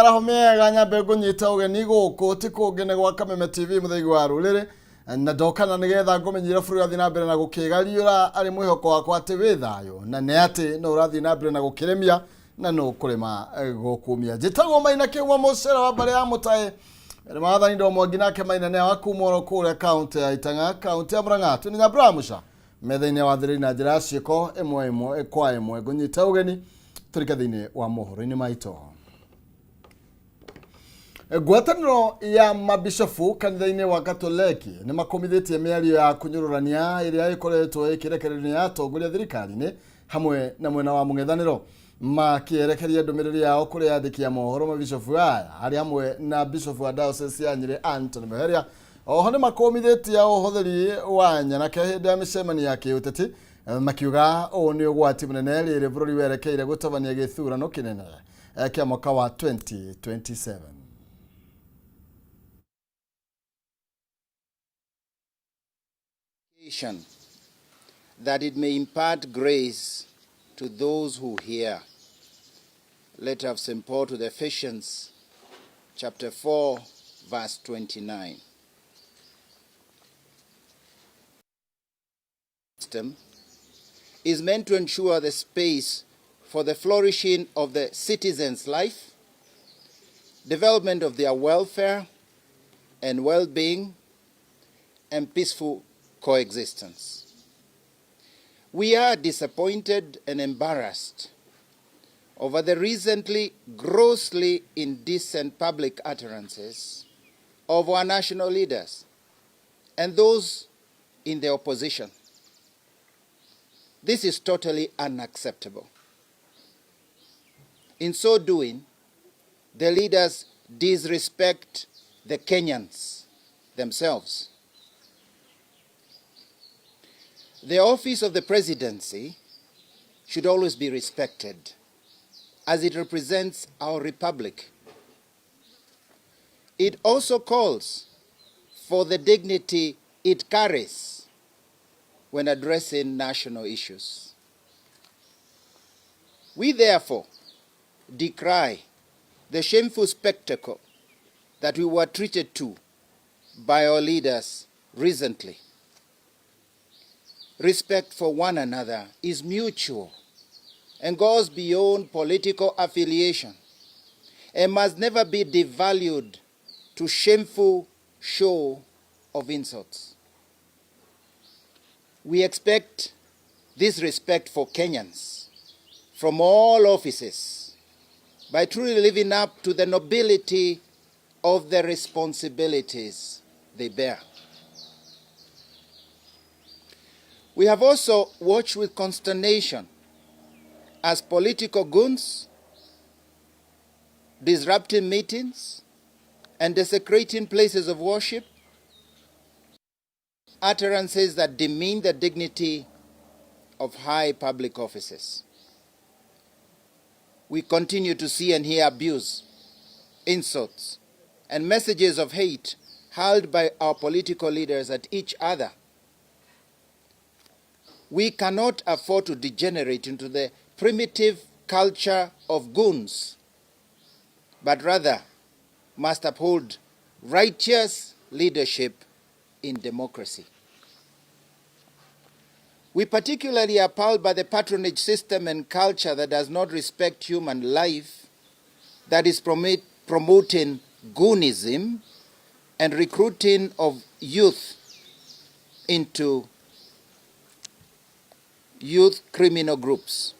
Mĩaraho mĩega nyambe ngũnyita ũgeni gũkũ ti kũngĩ nĩ gwa Kameme TV mũthaiga wa rũrĩrĩ na ndokana nĩgetha ngũmenyire bũrũri ũrathiĩ na mbere na gũkĩgariũra arĩ mwĩhoko wakwa atĩ wĩ thayũ na nĩ atĩ no ũrathiĩ na mbere na gũkĩrĩmia na no kũrĩma gũkumia. Njĩtagwo Maina Kĩuma mũcere wa mbarĩ ya Mũtaĩ nĩ maathani ndo mwangi nake Maina nĩ wa kuma oro kũrĩa kaũntĩ ya Itang'a, kaũntĩ ya Murang'a. Twĩ na Nyambura Muca metha-inĩ ya wathĩrĩri na njĩra ya ciĩko ĩmwe ĩmwe kwa ĩmwe. Ngũnyita ũgeni tũrike thĩinĩ wa mohoro-inĩ maitũ. Ngwatanĩro ya mabishofu kanitha-inĩ wa Katoleki nĩ makũmithĩtie mĩario ya kũnyũrũrania ĩrĩa ĩkoretwo ĩkĩrekererio nĩ atongoria thirikari-inĩ hamwe na mwena wa mũng'ethanĩro, makĩerekeria ndũmĩrĩri yao kũrĩ andĩki a mohoro. Mabishofu aya arĩ hamwe na bishofu wa diocese ya Nyĩrĩ Anthony Muheria oho nĩ makũmithĩtie ũhũthĩri wa nyanake hĩndĩ ya mĩcemanio ya kĩũteti, makiuga ũũ nĩ ũgwati mũnene rĩrĩ bũrũri werekeire gũtabania gĩthurano kĩnene kĩa mwaka wa 2027. That it may impart grace to those who hear. Letter of St. Paul to the Ephesians, chapter 4, verse 29. System is meant to ensure the space for the flourishing of the citizens' life, development of their welfare and well-being, and peaceful coexistence. We are disappointed and embarrassed over the recently grossly indecent public utterances of our national leaders and those in the opposition. This is totally unacceptable. In so doing, the leaders disrespect the Kenyans themselves. The office of the presidency should always be respected, as it represents our republic. It also calls for the dignity it carries when addressing national issues. We therefore decry the shameful spectacle that we were treated to by our leaders recently. Respect for one another is mutual and goes beyond political affiliation and must never be devalued to shameful show of insults. We expect this respect for Kenyans from all offices by truly living up to the nobility of the responsibilities they bear. We have also watched with consternation as political goons disrupting meetings and desecrating places of worship, utterances that demean the dignity of high public offices. We continue to see and hear abuse, insults, and messages of hate hurled by our political leaders at each other. We cannot afford to degenerate into the primitive culture of goons, but rather must uphold righteous leadership in democracy. We particularly are appalled by the patronage system and culture that does not respect human life, that is promoting goonism and recruiting of youth into youth criminal groups.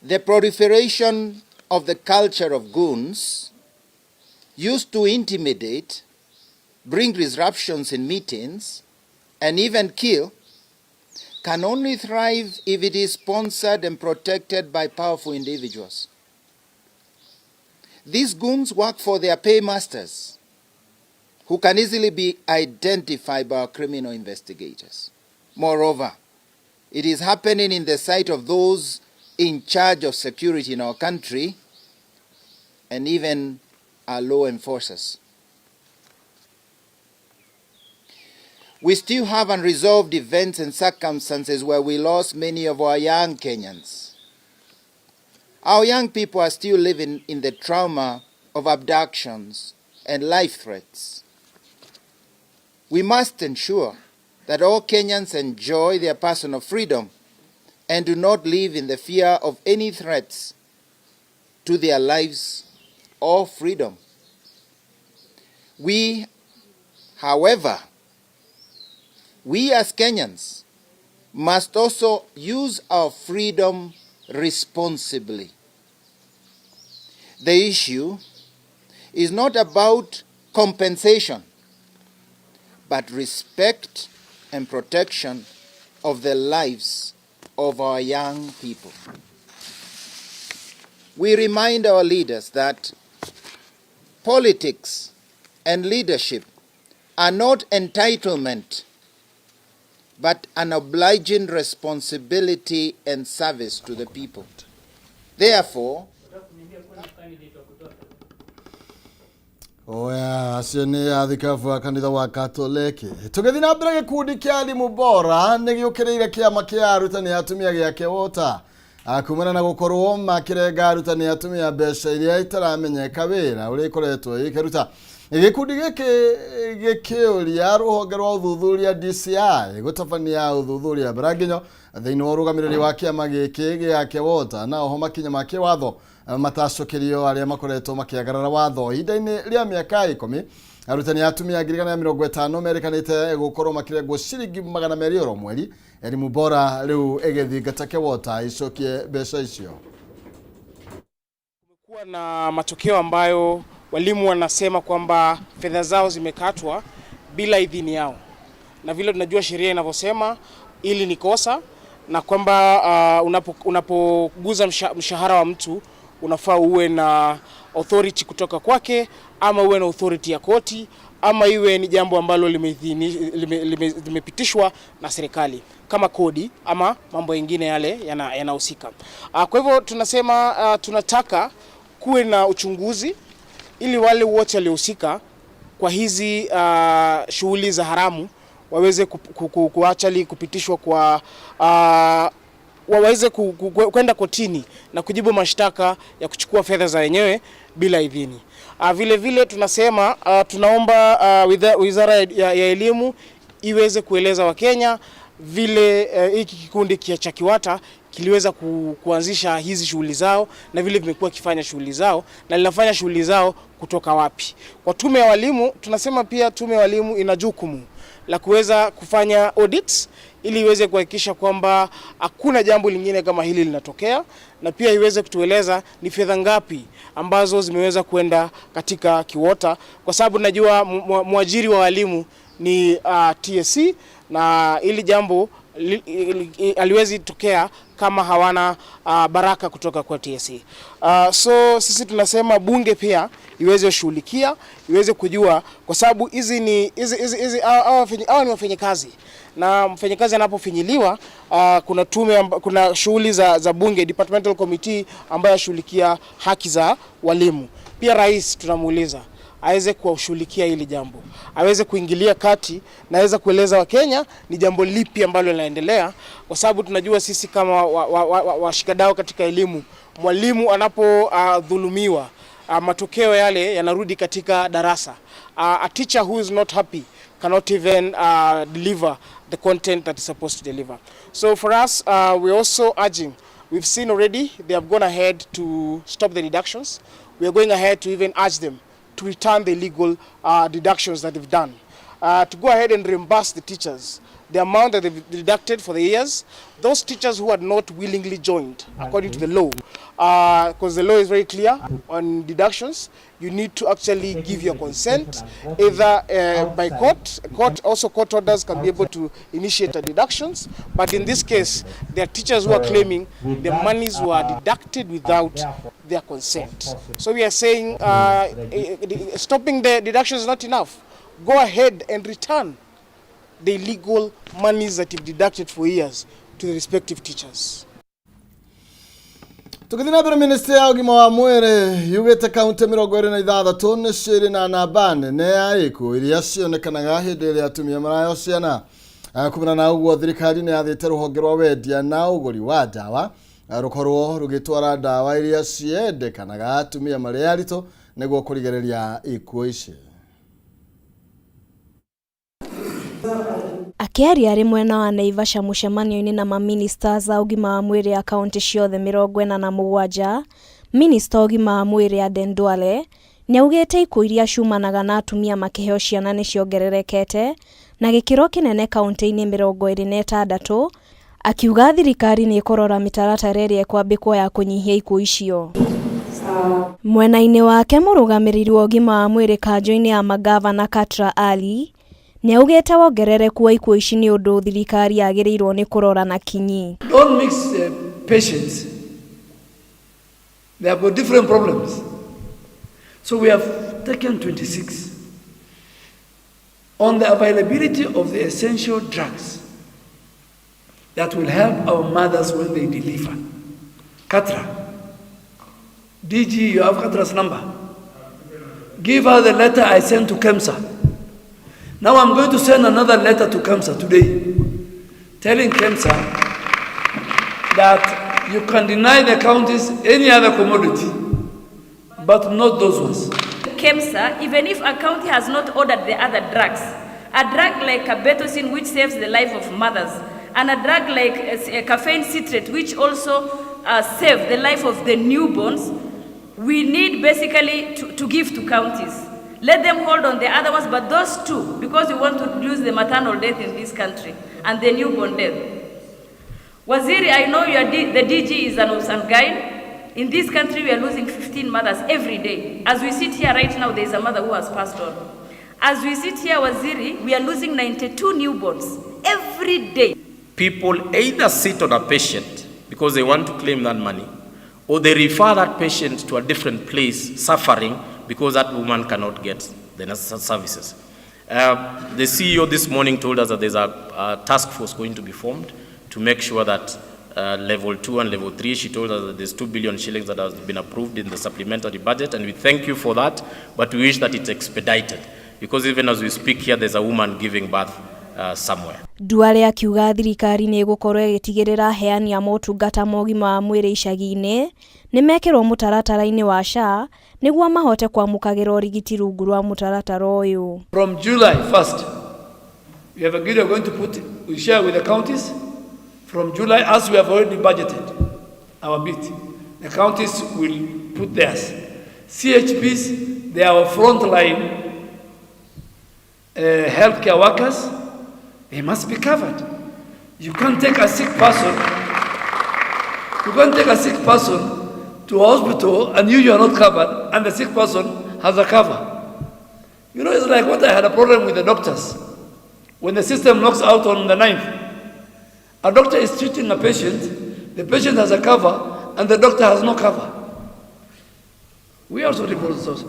The proliferation of the culture of goons used to intimidate, bring disruptions in meetings, and even kill, can only thrive if it is sponsored and protected by powerful individuals. These goons work for their paymasters, who can easily be identified by our criminal investigators. Moreover, it is happening in the sight of those in charge of security in our country and even our law enforcers. We still have unresolved events and circumstances where we lost many of our young Kenyans. Our young people are still living in the trauma of abductions and life threats. We must ensure that all Kenyans enjoy their personal freedom and do not live in the fear of any threats to their lives or freedom. We, however, we as Kenyans must also use our freedom responsibly. The issue is not about compensation, but respect and protection of the lives of our young people. We remind our leaders that politics and leadership are not entitlement, but an obliging responsibility and service to the people. Therefore, Oya, acio nĩ athikabu a kanitha wa Katoleki. Tũgĩthiĩ na mbere, gĩkundi kĩa arimũ bora nĩ gĩũkĩrĩire kĩama kĩa arutani atumia gĩa KEWOTA kumana na gũkorwo makĩrenga arutani atumia mbeca iria itaramenyeka wĩra ũrĩa ikoretwo ikĩruta. Gĩkundi gĩkĩ gĩkĩũria rũhonge rwa ũthuthuria DCI gũtabania ũthuthuria mbere nginyo thĩinĩ wa ũrũgamĩrĩri wa kĩama gĩkĩ gĩa KEWOTA, na oho makinya ma kĩwatho matacũkĩrio arĩa makoretwo makĩagarara watho. Ihinda-inĩ rĩa mĩaka 10, arutani a atumia 150,000 merĩkanĩte gũkorwo makĩrengwo ciringi 200 oro mweri. Elimu Bora rĩu ĩgĩthingata KEWOTA icokie mbeca icio. Kumekuwa na matokeo ambayo walimu wanasema kwamba fedha zao zimekatwa bila idhini yao, na vile tunajua sheria inavyosema ili ni kosa, na kwamba unapoguza mshahara wa mtu unafaa uwe na authority kutoka kwake, ama uwe na authority ya koti, ama iwe ni jambo ambalo limepitishwa na serikali kama kodi ama mambo mengine yale yanahusika. Kwa hivyo tunasema tunataka kuwe na uchunguzi ili wale wote waliohusika kwa hizi shughuli za haramu waweze kuachali kupitishwa kwa waweze kwenda kotini na kujibu mashtaka ya kuchukua fedha za wenyewe bila idhini. Vile vile tunasema tunaomba Wizara ya Elimu iweze kueleza Wakenya vile hiki kikundi cha KIWATA kiliweza kuanzisha hizi shughuli zao na vile vimekuwa kifanya shughuli zao na linafanya shughuli zao kutoka wapi. Kwa tume ya walimu, tunasema pia tume ya walimu ina jukumu la kuweza kufanya audits ili iweze kuhakikisha kwamba hakuna jambo lingine kama hili linatokea, na pia iweze kutueleza ni fedha ngapi ambazo zimeweza kwenda katika KIWOTA, kwa sababu najua mwajiri wa walimu ni TSC, na hili jambo haliwezi tokea kama hawana baraka kutoka kwa TSC. So sisi tunasema bunge pia iweze kushughulikia, iweze kujua, kwa sababu hizi ni hizi hizi hizi hawa ni wafanyakazi, na mfanyakazi anapofinyiliwa, kuna tume, kuna shughuli za bunge, departmental committee ambayo yashughulikia haki za walimu. Pia rais tunamuuliza aweze kuwashughulikia hili jambo, aweze kuingilia kati na aweze kueleza Wakenya ni jambo lipi ambalo linaendelea, kwa sababu tunajua sisi kama washikadau katika elimu, mwalimu anapodhulumiwa, matokeo yale yanarudi katika darasa. A teacher who is not happy cannot even deliver the content that is supposed to deliver. So for us, we're also urging, we've seen already they have gone ahead to stop the deductions. We are going ahead to even urge them to return the illegal deductions that they've done, to go ahead and reimburse the teachers the amount that they've deducted for the years. Those teachers who had not willingly joined, according to the law, because the law is very clear on deductions, you need to actually give your consent, either by court, court also court orders can be able to initiate the deductions, but in this case, there are teachers who are claiming the monies were deducted without their consent. So we are saying stopping the deductions is not enough. Go ahead and return the illegal monies that you've deducted for years to the respective teachers. Tũgĩthiĩ na mbere, ministry ya ũgima wa mwĩrĩ yugĩte kaunti 26 nĩ cirĩ na namba nene ya ikuũ iria cionekanaga hĩndĩ ĩrĩa atumia marayo ciana. Kumana na ũguo, thirikari nĩ yathĩte rũhonge rwa wendia na ũgũri wa ndawa. Rũkorwo rũgĩtwara ndawa iria ciendekanaga atumia marĩ aritũ nĩguo kũrigĩrĩria ikuũ ici. Akĩaria arĩ mwena wa Naivasha mũcemanio-inĩ na mamĩnĩsta a ũgima wa mwĩrĩ a kaunti ciothe 47, Minista wa ũgima wa mwĩrĩ Aden Duale nĩaugĩte ikuũ iria ciumanaga na atumia makĩheo ciana nĩciongererekete na gĩkĩro kĩnene kaunti-inĩ 26, akiuga thirikari nĩ ĩkũrora mĩtaratara ĩrĩa ĩkwambĩkwo ya kũnyihia ikuũ icio. Mwena-inĩ wake, mũrũgamĩrĩri wa ũgima wa mwĩrĩ kanjũ-inĩ ya mangavana Katra Ali nĩaugĩte wongerereku wa ikuũ ici nĩ ũndũ thirikari yagĩrĩirwo nĩ kũrora na kinyi. Don't mix patients. They have got different problems. So we have taken 26 on the availability of the essential drugs that will help our mothers when they deliver. Katra. DG, you have Katra's number. Give her the letter I sent to KEMSA. Now I'm going to send another letter to KEMSA today, telling KEMSA that you can deny the counties any other commodity, but not those ones. KEMSA, even if a county has not ordered the other drugs, a drug like carbetocin, which saves the life of mothers, and a drug like caffeine citrate, which also save the life of the newborns, we need basically to give to counties. Let them hold on the other ones, but those two, because we want to reduce the maternal death in this country and the newborn death. Waziri, I know the DG is an Obs and Gyn. In this country, we are losing 15 mothers every day. As we sit here right now, there is a mother who has passed on. As we sit here, Waziri, we are losing 92 newborns every day. People either sit on a patient because they want to claim that money, or they refer that patient to a different place suffering because that woman cannot get the necessary services. The CEO this morning told us that there's a task force going to be formed to make sure that level 2 and level 3, she told us that there's 2 billion shillings that has been approved in the supplementary budget, and we thank you for that, but we wish that it's expedited, because even as we speak here, there's a woman giving birth somewhere. Duale akiuga thirikari nĩ ĩgũkorwo ĩgĩtigĩrĩra aheani a motungata ma ũgima wa mwĩrĩ icagi-inĩ nĩ mekĩrwo mũtaratara-inĩ wa SHA nĩguo mahote kwamũkagĩra ũrigiti rungu rwa mũtaratara ũyũ. From July 1st, we have agreed we are going to put, we share with the counties. From July, as we have already budgeted our bit, the counties will put theirs. CHPs, they are our frontline healthcare workers. They must be covered. You can't take a sick person, you can't take a sick person to a hospital and you are not covered, and the sick person has a cover. It's like what I had a problem with the doctors. When the system knocks out on the 9th, a doctor is treating a patient, the patient has a cover, and the doctor has no cover. We also report those.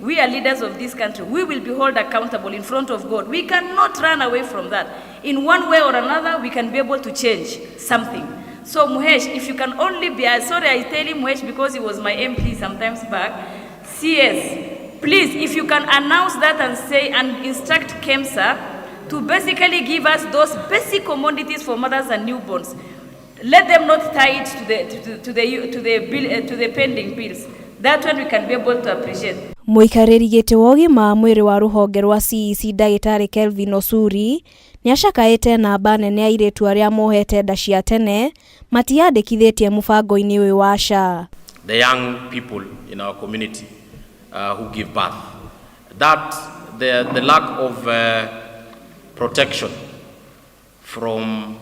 We are leaders of this country. We will be held accountable in front of God. We cannot run away from that. In one way or another, we can be able to change something. So Muhesh, if you can only be, sorry, I tell him Muhesh because he was my MP sometimes back, CS, please, if you can announce that and say and instruct KEMSA to basically give us those basic commodities for mothers and newborns. Let them not tie it to the pending bills. That one we can be able to appreciate. Mũikarĩri gĩtĩ wa ũgima wa mwĩrĩ wa rũhonge rwa CEC ndagĩtarĩ Kelvin Osuri nĩacakaĩte namba nene ya airĩtu arĩa mohete nda cia tene matiandĩkithĩtie mũbango-inĩ ũyũ wa SHA. The young people in our community who give birth, that the lack of protection from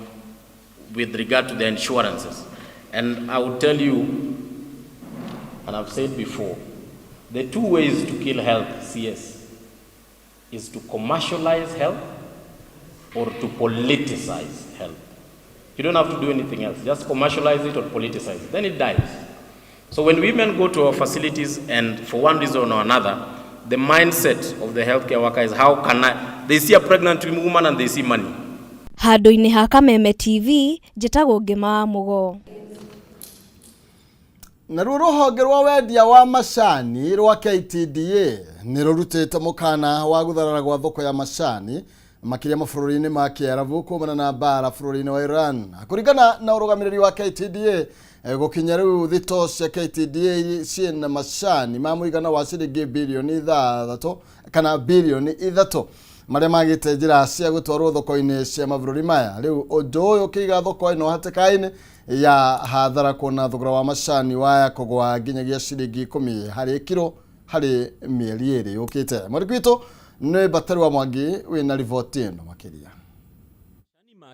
with regard to the insurances. And I will tell you, and I've said before, the two ways to kill health, CS, is to commercialize health or to politicize health. You don't have to do anything else. Just commercialize it or politicize it. Then it dies. So when women go to our facilities and for one reason or another, the mindset of the healthcare worker is how can I, they see a pregnant woman and they see money. Handũ-inĩ ha Kameme TV, njĩtagwo Ngĩma wa Mũgo. Naruo rũhonge rwa wendia wa macani rwa KTDA nĩ rũrutĩte mũkana wa gũtharara gwa thoko ya macani. Makiria mabũrũri-inĩ ma Kĩarabu kumana na mbara bũrũri-inĩ wa Iran. Kũringana na ũrũgamĩrĩri wa KTDA, gũkinya rĩu thito cia KTDA ciĩna macani ma mũigana wa ciringi birioni ithathatũ kana birioni ithatũ marĩa magĩte njĩra cia gũtwarwo thoko-inĩ cia mabũrũri maya. Rĩu ũndũ ũyũ ũkĩiga thoko ĩno hatĩka-inĩ ya hathara kuona thogora wa macani waya kũgwa nginyagia ciringi ikũmi harĩ kiro harĩ mĩeri ĩrĩ yũkĩte. Mwandĩki witũ nĩ Batari wa Mwangi wĩna riboti ĩno makĩria.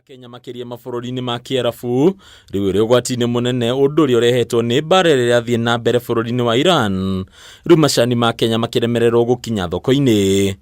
Kenya makiria mabũrũri-inĩ ma Kĩarabu rĩu ĩrĩ ũgwati-inĩ mũnene ũndũ ũrĩa ũrehetwo nĩ mbara ĩrĩa ĩrathiĩ na mbere bũrũri-inĩ wa Iran. Rĩu macani ma Kenya makĩremererwo gũkinya thoko-inĩ.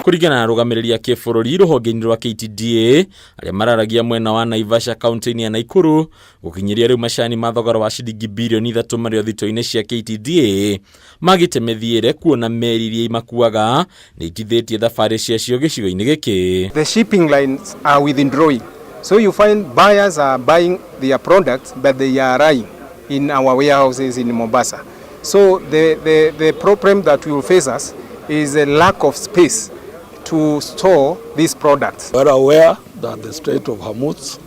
Kũringana na arũgamĩrĩri a kĩbũrũri rũhonge-inĩ rwa KTDA arĩa mararagia mwena wa Naivasha kaunti-inĩ ya Nakuru, gũkinyĩria rĩu macani ma thogora wa ciringi birioni ithatũ marĩ o thito-inĩ cia KTDA magĩte mĩthiĩre kuona meri iria imakuaga nĩ itithĩtie thabarĩ ciacio gĩcigo-inĩ gĩkĩ. The shipping lines are withdrawing. So you find buyers are buying their products, but they are lying in our warehouses in Mombasa. So the problem that will face us is a lack of space to store these products. We are aware that the Strait of Hormuz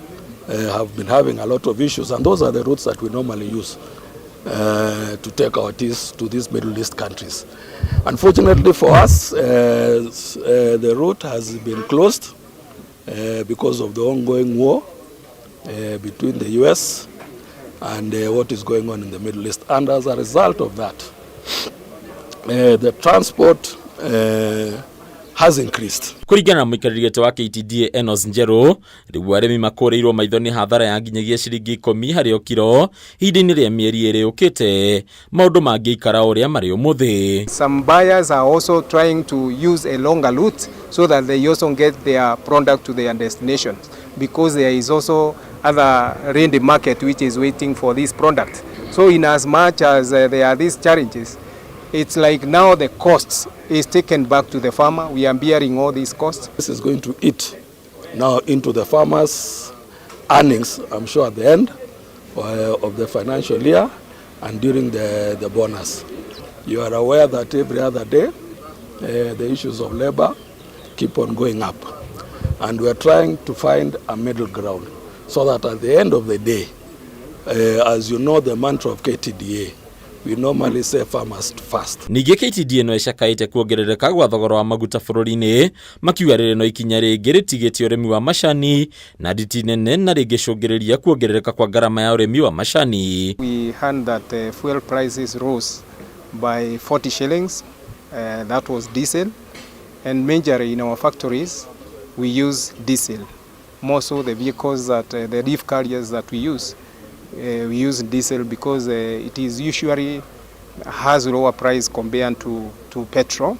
have been having a lot of issues, and those are the routes that we normally use to take our teas to these Middle East countries. Unfortunately for us, the route has been closed because of the ongoing war between the US and what is going on in the Middle East. And as a result of that, the transport has increased. Kũringana na mũikarĩri gĩtĩ wa KTDA Enos Njerũ, rĩu arĩmi makũrĩirwo maitho nĩ hathara ya nginyagia ciringi ikũmi harĩ o kiro ihinda-inĩ rĩa mĩeri ĩrĩ yũkĩte maũndũ mangĩikara ũrĩa marĩ ũmũthĩ. Some buyers are also trying to use a longer route so that they also get their product to their destination, because there is also other ready market which is waiting for this product. So in as much as there are these challenges, it's like now the costs is taken back to the farmer. We are bearing all these costs. This is going to eat now into the farmers' earnings, I'm sure, at the end of the financial year and during the bonus. You are aware that every other day the issues of labor keep on going up. And we are trying to find a middle ground so that at the end of the day, as you know, the mantra of KTDA, we normally say farmers first. Ningĩ KTDA no ĩcakaĩte kuongerereka gwa thogora wa maguta bũrũri-inĩ, makiuga rĩrĩ no ikinya rĩngĩ rĩtigĩtie ũrĩmi wa macani na nditi nene na rĩngĩcũngĩrĩria kuongerereka kwa ngarama ya ũrĩmi wa macani. We heard that fuel prices rose by 40 shillings, that was diesel, and majorly in our factories we use diesel. More so the vehicles that the leaf carriers that we use, we use diesel because it is usually has lower price compared to petrol.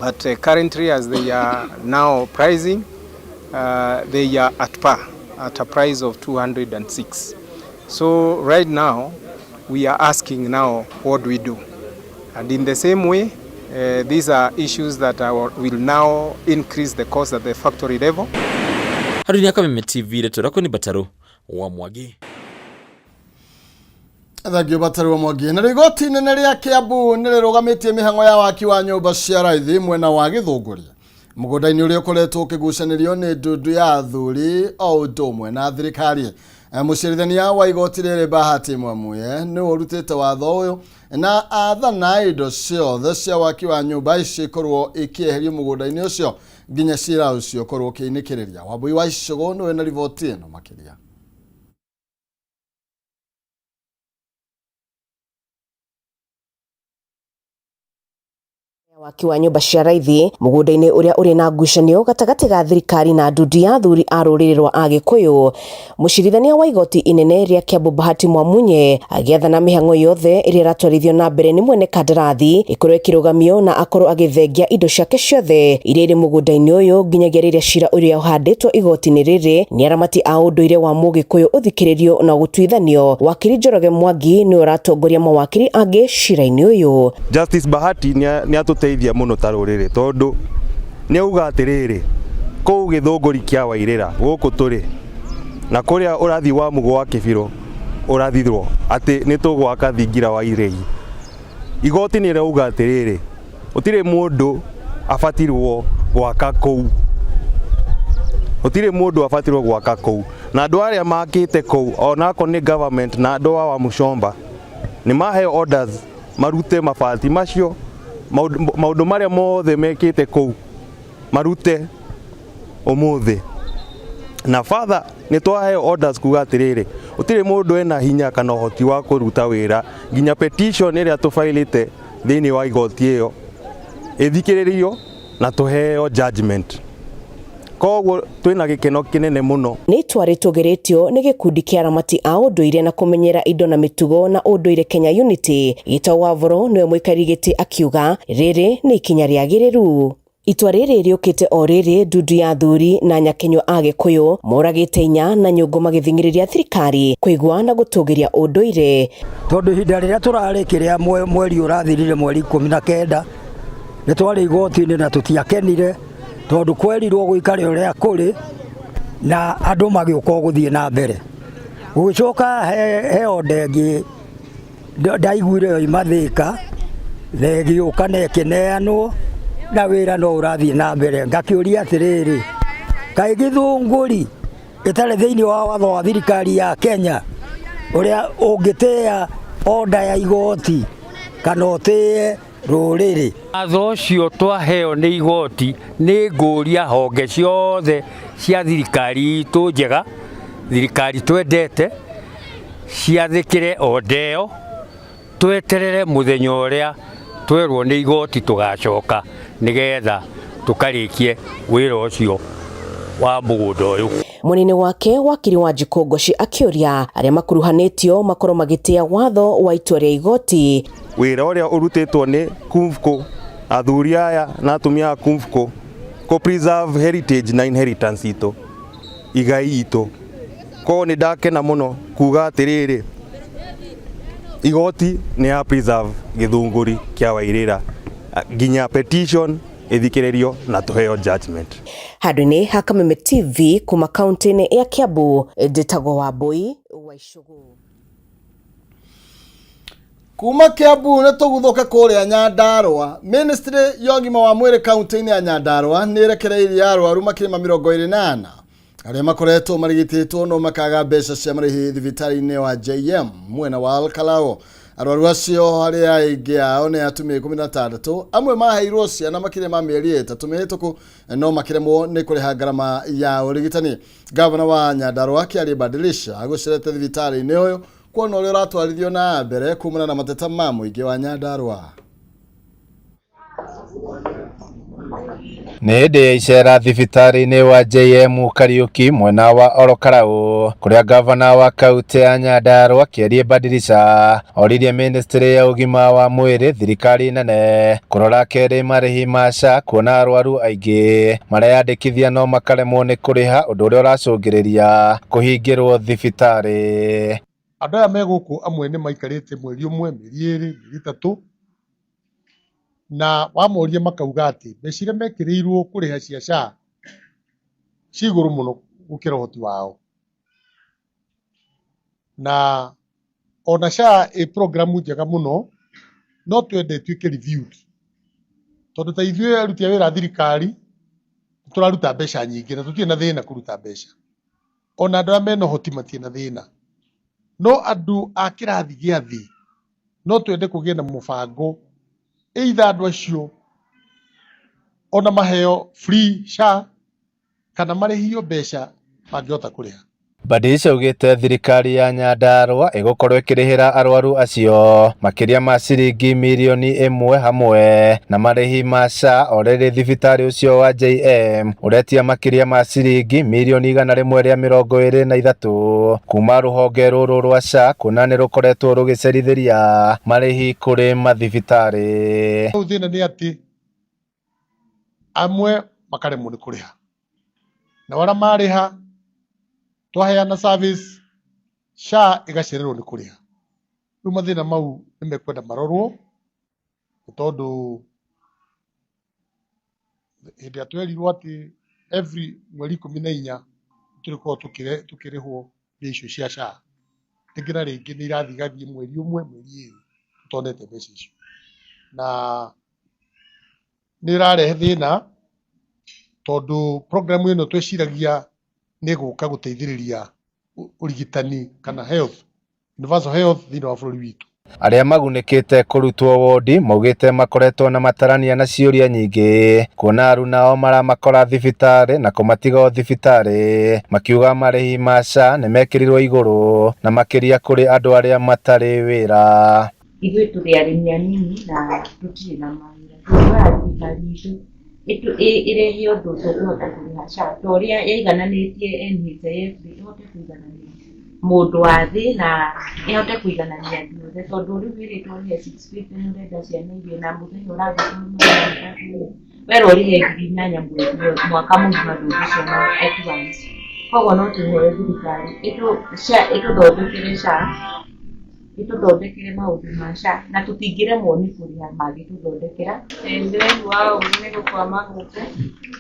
But currently, as they are now pricing, they are at par, at a price of 206. So right now, we are asking now, what do we do? And in the same way, these are issues that will now increase the cost at the factory level. Haruni Kameme TV, rĩtũ ni Bataru wa Mwangi. Thengio Bataru wa Mwangi. Na igoti inene rĩa Kiambu nĩ rĩrũgamĩtie mĩhang'o ya waki wa nyũmba cia raithi mwena wa Gĩthũngũri mũgũnda-inĩ ũrĩa ũkoretwo ũkĩgucanĩrio nĩ ndundu ya athuri o ũndũ ũmwe na thirikari. Mũciarithania wa igoti rĩrĩ Bahati Mwamuye nĩwe ũrutĩte watho ũyũ na athana indo ciothe cia waki wa nyũmba ici ikorwo ikĩeherio mũgũnda-inĩ ũcio nginya cira ũcio ũkorwo ũkĩinĩkĩrĩria. Wambui wa Icũgũ nĩwe na riboti ĩno makĩria. Waki wa nyũmba cia raithi mũgũnda-inĩ ũrĩa ũrĩ na ngucanio gatagatĩ ga thirikari na ndundu ya athuri a rũrĩrĩ rwa Agĩkũyũ. Mũcirithania wa igoti inene rĩa Kiambu Bahati Mwamunye agĩathana mĩhang'o yothe ĩrĩa ĩratwarithio na mbere nĩ mwene kandarathi ĩkorwo ĩkĩrũgamio na akorwo agĩthengia indo ciake ciothe iria irĩ mũgũnda-inĩ ũyũ nginyagia rĩrĩa cira ũrĩa ũhandĩtwo igoti-inĩ rĩrĩ nĩ aramati a ũndũire wa Mũgĩkũyũ ũthikĩrĩrio na gũtuithanio. Wakiri Njoroge Mwangi nĩwe ũratongoria mawakiri angĩ cira-inĩ ũyũ. Justice Bahati nĩ atũteithia mũno ta rũrĩrĩ tondũ nĩ auga atĩrĩrĩ kũu Gĩthũngũri kĩa Wairĩra gũkũ tũrĩ na kũrĩa ũrathi wa Mugo wa Kĩbirũ ũrathirwo atĩ nĩ tũgwaka thingira wa iregi. Igoti nĩ rauga atĩrĩrĩ gũtirĩ mũndũ abatirwo gwaka kũu. Gũtirĩ mũndũ abatirwo gwaka kũu, na andũ arĩa makĩte kũu onako nĩ government na andũ a Wamuchomba nĩ maheo orders marute mabati macio, maũndũ marĩa mothe mekĩte kũu marute ũmũthĩ. Na father nĩ twaheo orders kuga atĩrĩrĩ, gũtirĩ mũndũ ena hinya kana ũhoti wa kũruta wĩra nginya petition ĩrĩa tũbailĩte thĩinĩ wa igoti ĩyo ĩthikĩrĩrio na tũheo judgment. Koguo twĩna gĩkeno kĩnene mũno. Nĩ itua rĩtũgĩrĩtio nĩ gĩkundi kĩa aramati a ũndũire na kũmenyera indo na mĩtugo na ũndũire Kenya Unity. Gĩtau wa Voro nĩwe mũikarĩri gĩtĩ akiuga rĩrĩ nĩ ikinya rĩagĩrĩru. Itua rĩrĩ rĩũkĩte o rĩrĩ ndundu ya athuri na nyakenywa a Gĩkũyũ moragĩte inya na nyũngũ magĩthing'ĩrĩria thirikari kũigua na gũtũgĩria ũndũire. Tondũ ihinda rĩrĩa tũrarĩ kĩrĩa mweri ũrathirire mweri 19 nĩ twarĩ igoti-inĩ na tũtiakenire tondũ kwerirwo gũikare ũrĩa kũrĩ na andũ magĩũka gũthiĩ na mbere. Gũgĩcoka he order ĩngĩ ndaiguire yoima Thĩka na ĩgĩũka na ĩkĩneanwo na wĩra no ũrathiĩ na mbere. Ngakĩũria atĩrĩrĩ, kaĩ gĩthũngũri ĩtarĩ thĩinĩ wa watho wa thirikari ya Kenya ũrĩa ũngĩtĩĩa order ya igoti kana ũtĩĩe rũrĩrĩ? Watho ũcio twaheo nĩ igoti nĩ ngũria honge ciothe cia thirikari itũ njega, thirikari twendete, ciathĩkĩre order ĩyo, tweterere mũthenya ũrĩa twerwo nĩ igoti tũgacoka nĩgetha tũkarĩkie wĩra ũcio wa mũgũnda ũyũ. Mũnene wake wakiri wa Wanjikũ Ngoci akĩũria arĩa makuruhanĩtio makorwo magĩtĩa watho wa itua rĩa igoti. Wĩra ũrĩa ũrutĩtwo nĩ Kumfco, athuri aya na atumia a Kumfco kũ preserve heritage na inheritance itũ, igai itũ. Koguo nĩ ndakena mũno kuga atĩrĩrĩ, igoti nĩ ya preserve gĩthũngũri kĩa Wairĩra nginya petition ĩthikĩrĩrio na tũheo judgment. Handũ-inĩ ha Kameme TV kuma kaunti-inĩ ya Kiambu, njĩtagwo Wambui wa Icũgũ. Kuma Kiambu nĩ tũguthũke kũrĩa Nyandarũa. Ministry ya ũgima wa mwĩrĩ kaunti-inĩ ya Nyandarũa nĩ ĩrekereirie arwaru makĩria ma 24 arĩa makoretwo marigitĩtwo no makaga mbeca cia marĩhi thibitarĩ-inĩ wa JM mwena wa Olkalou. Arwaru acio arĩa aingĩ ao nĩ atumia 16, amwe maheirwo ciana makĩria ma mĩeri 3 mĩhĩtũku no makĩremwo nĩ kũrĩha ngarama ya ũrigitani. Gavana wa Nyandarũa Kĩarie Badilisha agũcerete thibitarĩ-inĩ ũyũ kuona ũrĩa ũratwarithio na mbere kumana na mateta ma mũingĩ wa Nyandarũa. Nĩ hĩndĩ ya icera thibitarĩ-inĩ wa JM Kariuki mwena wa Olokarau kũrĩa gavana wa kaunti ya Nyandarũa Kĩarie Badilisha oririe ministry ya ũgima wa mwĩrĩ thirikari nene kũrora kerĩ marĩhi ma SHA kuona arwaru aingĩ mareyandĩkithia no makaremwo nĩ kũrĩha ũndũ ũrĩa ũracũngĩrĩria kũhingĩrwo thibitarĩ. Andũ aya me gũkũ amwe nĩ maikarĩte mweri ũmwe, mĩeri 2, mĩeri 3, na wamoria makauga atĩ mbeca iria mekĩrĩirwo kũrĩha cia SHA ci igũrũ mũno gũkĩra ũhoti wao. Na ona SHA ĩ programu njega mũno, no twende ĩtuĩke reviewed, tondũ ta ithuĩ aruti a wĩra a thirikari tũraruta mbeca nyingĩ na tũtirĩ na thĩna kũruta mbeca, ona andũ arĩa mena ũhoti matirĩ na thĩna, no andũ a kĩrathi gĩa thĩ no twende kũgĩe na mũbango either andũ acio ona maheo free SHA kana marĩhio mbeca mangĩhota kũrĩha. Badilisha augĩte thirikari ya Nyandarũa ĩgũkorwo ĩkĩrĩhĩra arwaru acio makĩria ma ciringi mirioni 1 hamwe na marĩhi ma SHA o rĩrĩ thibitarĩ ũcio wa JM ũretia makĩria ma ciringi mirioni 123 kuma rũhonge rũrũ rwa SHA kuona nĩ rũkoretwo rũgĩcerithĩria marĩhi kũrĩ mathibitarĩ. Rĩu thĩna nĩ atĩ amwe makaremwo nĩ kũrĩha, na arĩa marĩha twaheana service SHA ĩgacererwo nĩ kũrĩha. Rĩu mathĩna mau nĩ mekwenda marorwo, nĩ tondũ hĩndĩ ĩrĩa twerirwo atĩ every mweri 14 tũrĩkorwo tũkĩrĩhwo mbia icio cia SHA, rĩngĩ na rĩngĩ nĩ irathiĩ igathiĩ mweri ũmwe, mweri 2 tũtonete mbeca icio, na nĩ ĩrarehe thĩna Tondũ program ĩno tweciragia nĩ ĩgũka gũteithĩrĩria ũrigitani kana health, universal health thĩinĩ wa bũrũri witũ. Arĩa magunĩkĩte kũrutwo wondi maugĩte makoretwo na matarania na ciũria nyingĩ kuona aruna ao maramakora thibitarĩ na kũmatiga o thibitarĩ, makiuga marĩhi ma SHA nĩmekĩrirwo igũrũ na makĩria kũrĩ andũ arĩa matarĩ wĩra. Ithuĩ tũrĩ arĩmi anini na tũtirĩ na mawĩra, tũhoya thirikari itũ ĩrehe ũndũ tũkũhota kũrĩha SHA ta ũrĩa yaigananĩtie NHIF ĩhote kũiganania mũndũ wa thĩ na ĩhote kũiganania andũ othe, tondũ rĩu ĩrĩtwo ũrĩhe 650 nĩ ũrenda ciana irie na mũthenya ũrathiĩ werwo ũrĩhe 8,000 mwaka mũgima ndũngĩciona at once. Koguo no tũhoe thirikari ĩtũthondekere SHA, ĩtũthondekere maũndũ ma SHA na tũtingĩremwo nĩ kũrĩha mangĩtũthondekera. Ndĩraigua ũru nĩ gũkwama gũkũ,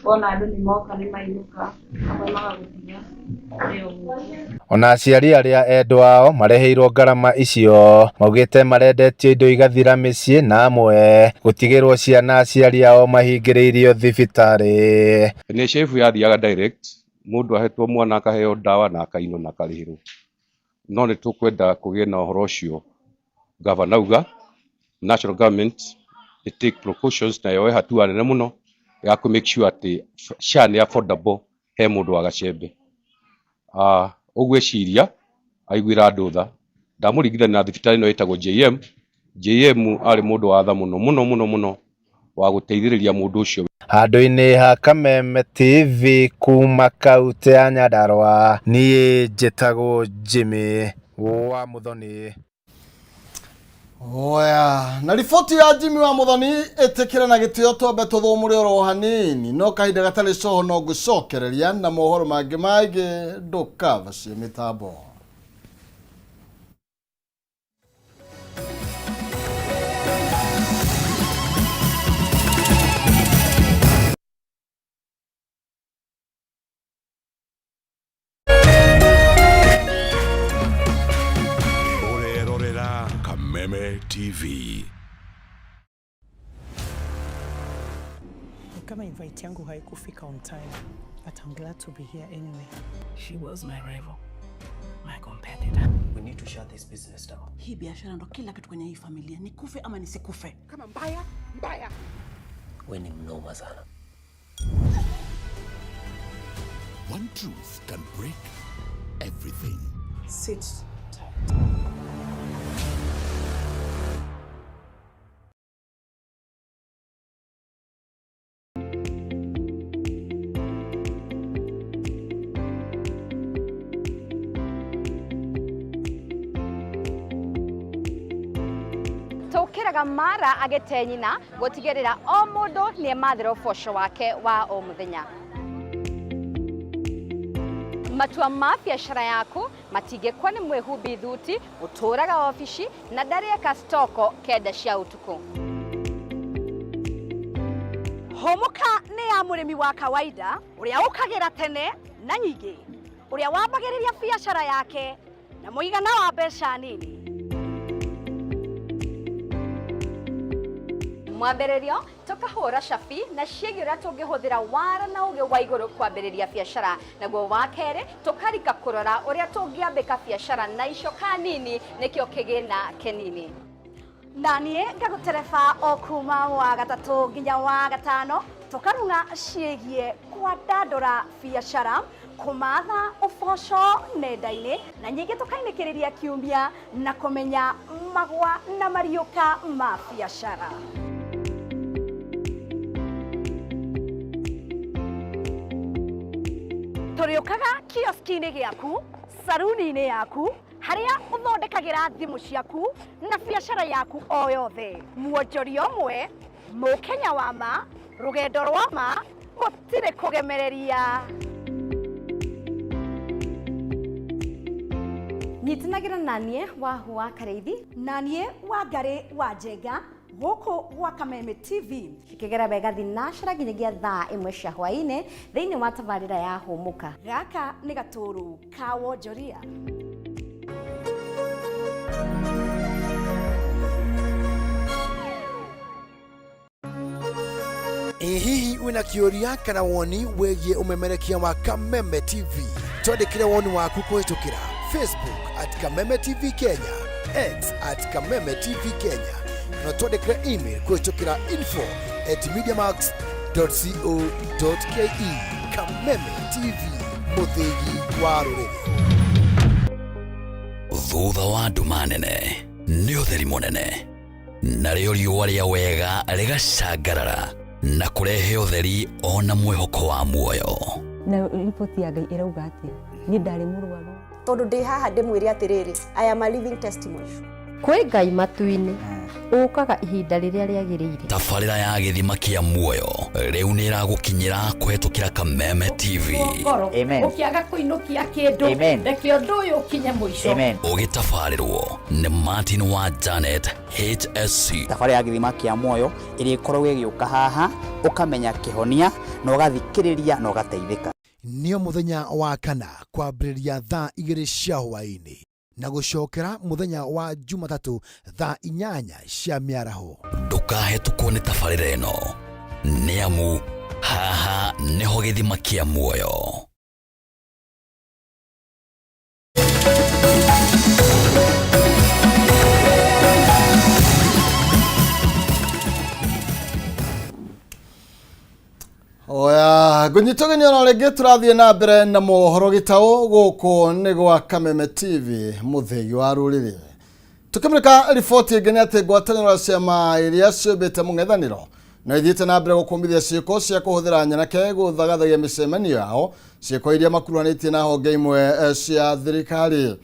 wona andũ nĩ moka nĩ mainũka, amwe magagũtiga ũrĩ o ũguo. Ona aciari arĩa endwa ao mareheirwo ngarama icio maugĩte marendetio indo igathira mĩciĩ na amwe gũtigĩrwo ciana aciari ao mahingĩrĩirio thibitarĩ. NHIF yathiaga direct, mũndũ ahetwo mwana akaheo ndawa na akainwo na akarĩhĩrwo. No nĩ tũkwenda kũgĩe na ũhoro ũcio gavana auga national government ĩ take precautions na yoe hatua nene mũno ya kũ make sure atĩ SHA nĩ affordable he mũndũ wa gacembe. Ũgwĩciria aiguĩra andũ tha, ndamũringithania na thibitarĩ ĩno ĩtagwo JM. JM arĩ mũndũ wa tha mũno mũno mũno mũno wa gũteithĩrĩria mũndũ ũcio. Handũ-inĩ ha Kameme TV kuma kaunti ya Nyandarua, niĩ njĩtagwo Jimmy wa Muthoni. Oya, na riboti ya Jimmy wa Muthoni ĩtĩkĩre na gĩtĩo twambe tũthũmũre oro hanini no kahinda gatarĩ coho no ngũcokereria na mohoro mangĩ maingĩ ndũkavacie mĩtambo. Ũrerorera Kameme TV. Kama invite yangu haikufika on time, but I'm glad to be here anyway. She was my rival, my competitor. We need to shut this business down. Hii biashara ndo kila kitu kwenye hii familia, nikufe ama nisikufe. Kama mbaya mbaya. We ni mnoma sana. One truth can break everything. Sit tight. Tũkĩraga mara agĩte nyina gũtigĩrĩra o mũndũ nĩemathĩra ũboco wake wa o mũthenya. Matua ma biacara yaku matingĩkwa nĩ mwĩhumbi thuti ũtũraga obici na ndarĩeka stoko 9 cia ũtukũ. Hũmũka nĩ ya mũrĩmi wa kawaida ũrĩa ũkagĩra tene na nyingĩ, ũrĩa wambagĩrĩria biacara yake na mũigana wa mbeca nini. Mwambĩrĩrio tũkahũra cabi na ciĩgiĩ ũrĩa tũngĩhũthĩra wara na ũgĩ wa igũrũ kwambĩrĩria biacara, naguo wa kerĩ tũkarika kũrora ũrĩa tũngĩambĩka biacara na icoka nini nĩkĩo kĩgĩna kĩnini. Na niĩ ngagũtereba o kuma wa gatatũ nginya wa gatano tũkarung'a ciĩgiĩ kwandandũra biacara, kũmatha ũboco nenda-inĩ na nyingĩ tũkainĩkĩrĩria kiumia na kũmenya magwa na mariũka ma biacara. Tũrĩũkaga kioski-inĩ gĩaku, saruni-inĩ yaku, harĩa ũthondekagĩra thimũ ciaku na biacara yaku o yothe. Mwonjoria ũmwe, mũkenya wa ma, rũgendo rwa ma, gũtirĩ kũgemereria. Nyitanagĩra na niĩ Wahu wa Karĩithi na niĩ Wangarĩ wa Njenga gũkũ gwa Kameme TV. Kĩgera wega thinacara nginyagia thaa 1 cia hwaĩ-inĩ thĩinĩ wa tabarĩra ya Hũmũka. Gaka nĩ gatũrũ ka wonjoria. Ĩ hihi Wĩna kĩũria kana woni wĩgiĩ ũmemerekia wa Kameme TV, twandĩkĩre woni waku kũhĩtũkĩra Facebook at Kameme TV Kenya, X at Kameme TV Kenya, na twandĩkĩre email kũhĩtũkĩra info at mediamax co ke. Kameme TV, mũthĩgi wa rũrĩrĩ. Thutha wa nduma nene nĩ ũtheri mũnene, narĩo riũa rĩa wega rĩgacangarara na kũrehe ũtheri ona mwĩhoko wa muoyo. Na riboti ya Ngai ĩrauga atĩa? Niĩ ndarĩ mũrwaru. Tondũ ndĩ haha ndĩmwĩre atĩrĩrĩ, I am a living testimony. Kwĩ Ngai matu-inĩ ũkaga ihinda rĩrĩa rĩagĩrĩire. Tabarĩra ya gĩthima kĩa muoyo rĩu nĩ ĩragũkinyĩra kũhetũkĩra Kameme TV. Ngoro ũkĩaga kũinũkia kĩndũ, reke ũndũ ũyũ ũkinye mũico. Ũgĩtabarĩrwo nĩ Martin wa Janet HSC. Thabarĩ ya gĩthima kĩa muoyo ĩrĩa ĩkoragwo ĩgĩũka haha, ũkamenya kĩhonia na ũgathikĩrĩria na ũgateithĩka. Nĩo mũthenya wa kana kwambĩrĩria thaa 2 cia hwaĩ-inĩ na gũcokera mũthenya wa Jumatatũ thaa 8 cia mĩaraho. Ndũkahetũkwo nĩ tabarĩra ĩno, nĩ amu haha nĩho gĩthima kĩa muoyo. Oya, ngũnyita ũgeni ona rĩngĩ, tũrathiĩ na mbere na mohoro gĩtaũ gũkũ nĩ gwa Kameme TV, mũthĩgi wa rũrĩrĩ. Tũkĩmũrĩka riboti ĩngĩ nĩ atĩ ngwatanĩro ya ciama iria ciũmbĩte mũng'ethanĩro no ithiĩte na mbere gũkũmithia ciĩko cia kũhũthĩra nyanake gũthagathagia mĩcemanio yao, ciĩko iria makuruhanĩtie na honge imwe cia thirikari.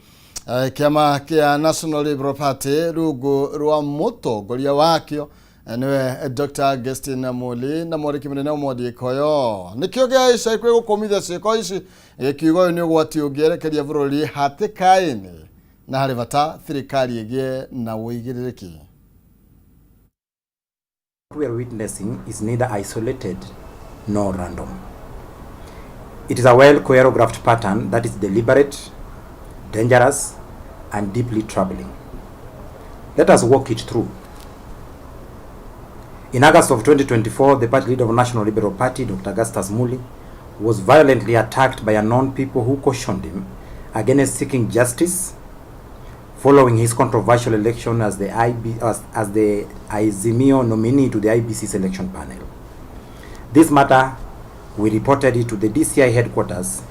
Kĩama kĩa National Liberal Party rungu rwa mũtongoria wakĩo niwe Dr. Augustine Muli na mwandĩki mũnene Omondi Koyo nĩkĩo gĩa ica ikuhĩ gũkũmithia ciĩko ici, gĩkiuga ũyũ nĩ ũgwati ũngĩerekeria bũrũri hatĩka-inĩ na harĩ bata thirikari ĩgĩe na ũigĩrĩrĩki. What we are witnessing is neither isolated nor random. It is a well choreographed pattern that is deliberate, dangerous, and deeply troubling. Let us walk it through. In August of 2024, the party leader of National Liberal Party, Dr. Augustus Muli, was violently attacked by unknown people who cautioned him against seeking justice following his controversial election as the IB, as the Azimio nominee to the IBC selection panel. This matter, we reported it to the DCI headquarters,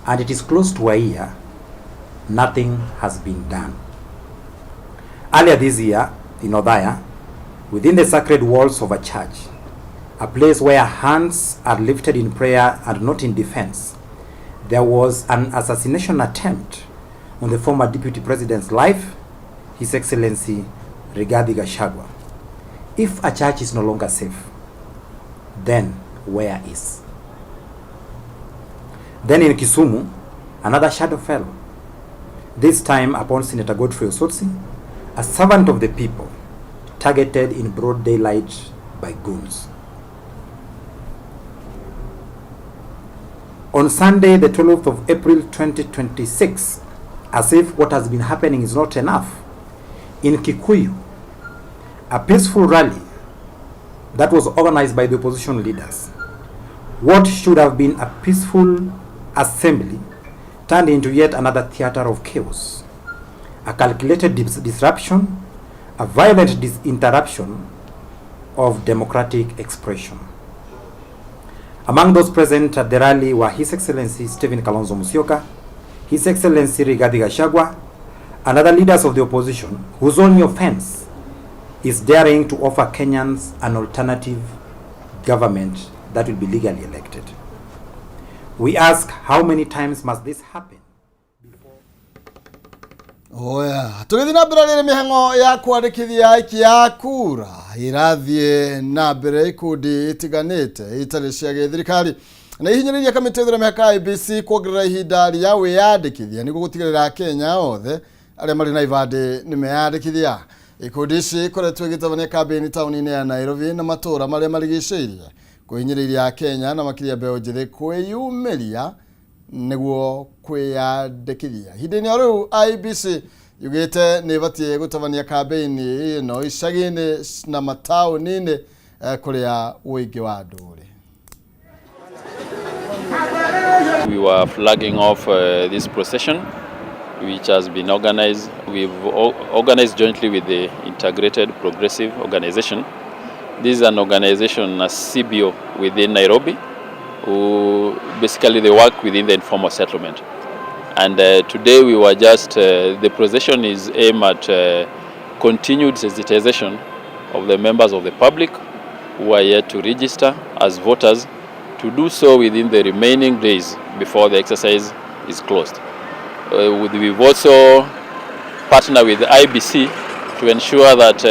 and it is close to a year, nothing has been done. Earlier this year, in Othaya, within the sacred walls of a church, a place where hands are lifted in prayer and not in defense, there was an assassination attempt on the former deputy president's life, His Excellency Rigathi Gachagua. If a church is no longer safe, then where is? Then in Kisumu, another shadow fell, this time upon Senator Godfrey Osotsi, a servant of the people, targeted in broad daylight by goons. On Sunday, the 12th of April 2026, as if what has been happening is not enough, in Kikuyu, a peaceful rally that was organized by the opposition leaders, what should have been a peaceful assembly turned into yet another theater of chaos, a calculated disruption, a violent interruption of democratic expression. Among those present at the rally were His Excellency Stephen Kalonzo Musyoka, His Excellency Rigathi Gachagua, and other leaders of the opposition whose only offense is daring to offer Kenyans an alternative government that will be legally elected. We ask, how many times must this happen? Oya, tũgĩthiĩ na mbere rĩrĩ, mĩhang'o ya kwandĩkithia aikia a kura irathiĩ na mbere ikundi itiganĩte itarĩ cia gĩthirikari na ihinyĩrĩria kamĩtĩ ya mĩhaka IEBC kuongerera ihinda rĩa wĩyandĩkithia nĩguo gũtigĩrĩra Akenya othe arĩa marĩ na ibandĩ nĩ meyandĩkithia. Ikundi ici ikoretwo igĩtabania kambĩini taũni-inĩ ya Nairobi na matũũra marĩa marigicĩirie kũhinyĩrĩria Akenya na makĩria mbeũ njĩthĩ kwĩyumĩria nĩguo kwĩyandĩkithia. Ihinda-inĩ o rĩu IEBC yugĩte nĩ ĩbatiĩ gũtabania kambĩini ĩno icagi-inĩ na mataũni-inĩ kũrĩa ũingĩ wa andũ ũrĩ. We were flagging off this procession, which has been organized. We've organized jointly with the Integrated Progressive Organization. This is an organization, a CBO within Nairobi, who basically they work within the informal settlement. And today we were just, the procession is aimed at continued sensitization of the members of the public who are yet to register as voters to do so within the remaining days before the exercise is closed. We've also partnered with the IEBC to ensure that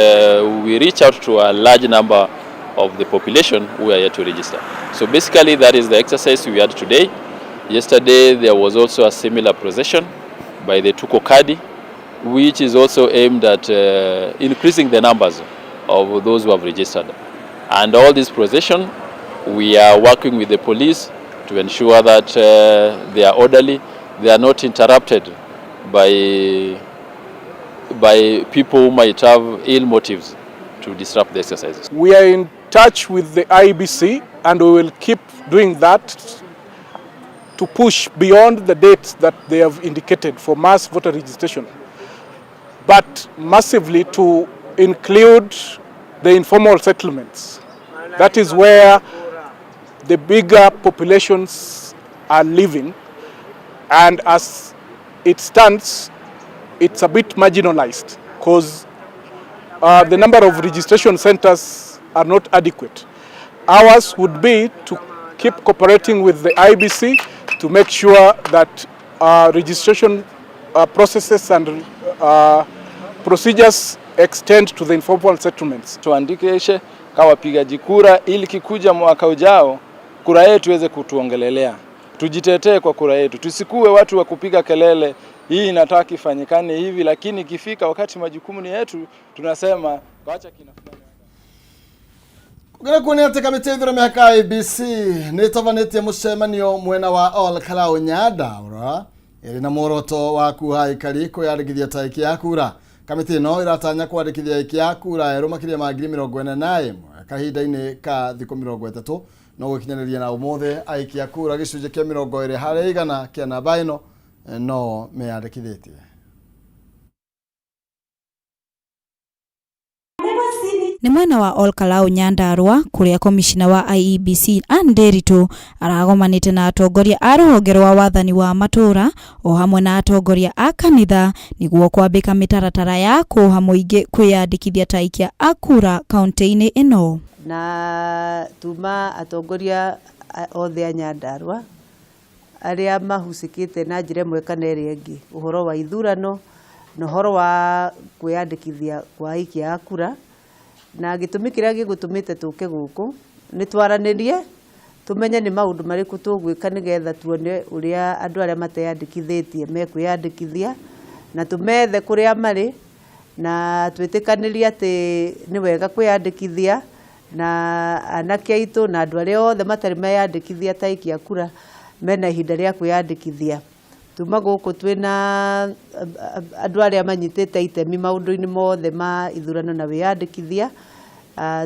we reach out to a large number of the population who are yet to register. So basically that is the exercise we had today. Yesterday there was also a similar procession by the Tuko Kadi, which is also aimed at increasing the numbers of those who have registered. And all this procession, we are working with the police to ensure that they are orderly, they are not interrupted by people who might have ill motives to disrupt the exercises. We are in touch with the IEBC and we will keep doing that to push beyond the dates that they have indicated for mass voter registration, but massively to include the informal settlements. That is where the bigger populations are living, and as it stands, it's a bit marginalized because the number of registration centers are not adequate. Ours would be to keep cooperating with the IEBC to make sure that registration processes and procedures extend to the informal settlements. Tuandikishe kama wapigaji kura ili kikuja mwaka ujao kura yetu iweze kutuongelelea. Tujitetee kwa kura yetu, tusikuwe watu wa kupiga kelele, hii inataka ifanyikane hivi, lakini ikifika wakati majukumu ni yetu, tunasema wacha kina Kũngĩra kuonia atĩ kamĩtĩ ya ithurano mĩhaka IEBC nĩ ĩtabanĩtie mũcemanio mwena wa Ol Kalou Nyandarua ĩrĩ na muoroto wa kuha aikari kwĩyandĩkithia ta aikia a kura. Kamĩtĩ ĩno ĩratanya kwandĩkithia aikia a kura erũ makĩria ma 41,000 kahinda-inĩ ka thikũ 30, no gũkinyanĩria na ũmũthĩ aikia kura gĩcunjĩ kĩa 20% kĩa namba ĩno no meyandĩkithĩtie. Nĩ mwena wa Ol Kalou Nyandarua kũrĩa komishina wa IEBC Anne Nderitu aragomanĩte na atongoria a rũhonge rwa wathani wa matũra o hamwe na atongoria a kanitha nĩguo kwambĩka mĩtaratara ya kũha mũingĩ kwĩyandĩkithia ta aikia a kura kaunti-inĩ ĩno. Na tuma atongoria othe a Nyandarua arĩa mahusikĩte na njĩra ĩmwe kana ĩrĩa ĩngĩ ũhoro wa ithurano na ũhoro wa kwĩyandĩkithia kwa aikia a kura, na gĩtũmi kĩrĩa gĩgũtũmĩte tũke gũkũ nĩ twaranĩrie tũmenye nĩ maũndũ marĩkũ tũgwĩka nĩgetha tuone ũrĩa andũ arĩa mateyandĩkithĩtie mekwĩyandĩkithia na tũmethe kũrĩa marĩ na twĩtĩkanĩrie atĩ nĩ wega kwĩyandĩkithia na anake aitũ na andũ arĩa othe matarĩ meyandĩkithia ta aikia kura mena ihinda rĩa kwĩyandĩkithia. Tuma gũkũ twĩna andũ arĩa manyitĩte itemi maũndũ-inĩ mothe ma ithurano na wĩyandĩkithia,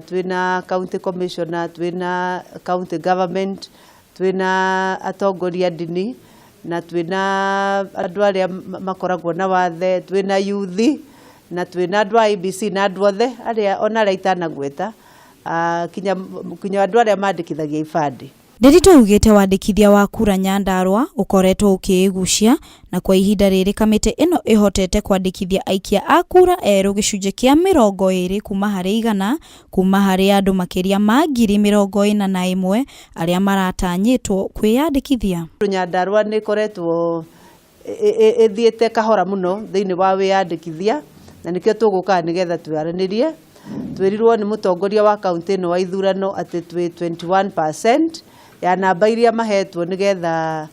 twĩna county commissioner, twĩna county government, twĩna atongoria ndini na twĩna andũ arĩa makoragwo na wathe, twĩna youth na twĩna andũ a IEBC na andũ othe arĩa ona arĩa itanagweta, kinya andũ arĩa mandĩkithagia ibandĩ. Nderitu augĩte wandĩkithia wa kura Nyandarua ũkoretwo ũkĩĩgucia na kwa ihinda rĩrĩ kamĩtĩ ĩno ĩhotete kwandĩkithia aikia a kura erũ gĩcunjĩ kĩa 20% kuma harĩ andũ makĩria ma 41,000 arĩa maratanyĩtwo kwĩyandĩkithia. Nyandarua nĩ ĩkoretwo ĩthiĩte kahora mũno thĩinĩ wa wĩyandĩkithia na nĩkĩo tũgũkaga nĩgetha twaranĩrie. Twĩrirwo nĩ mũtongoria wa kaunti ĩno wa ithurano atĩ twĩ 21% ya namba iria mahetwo nĩgetha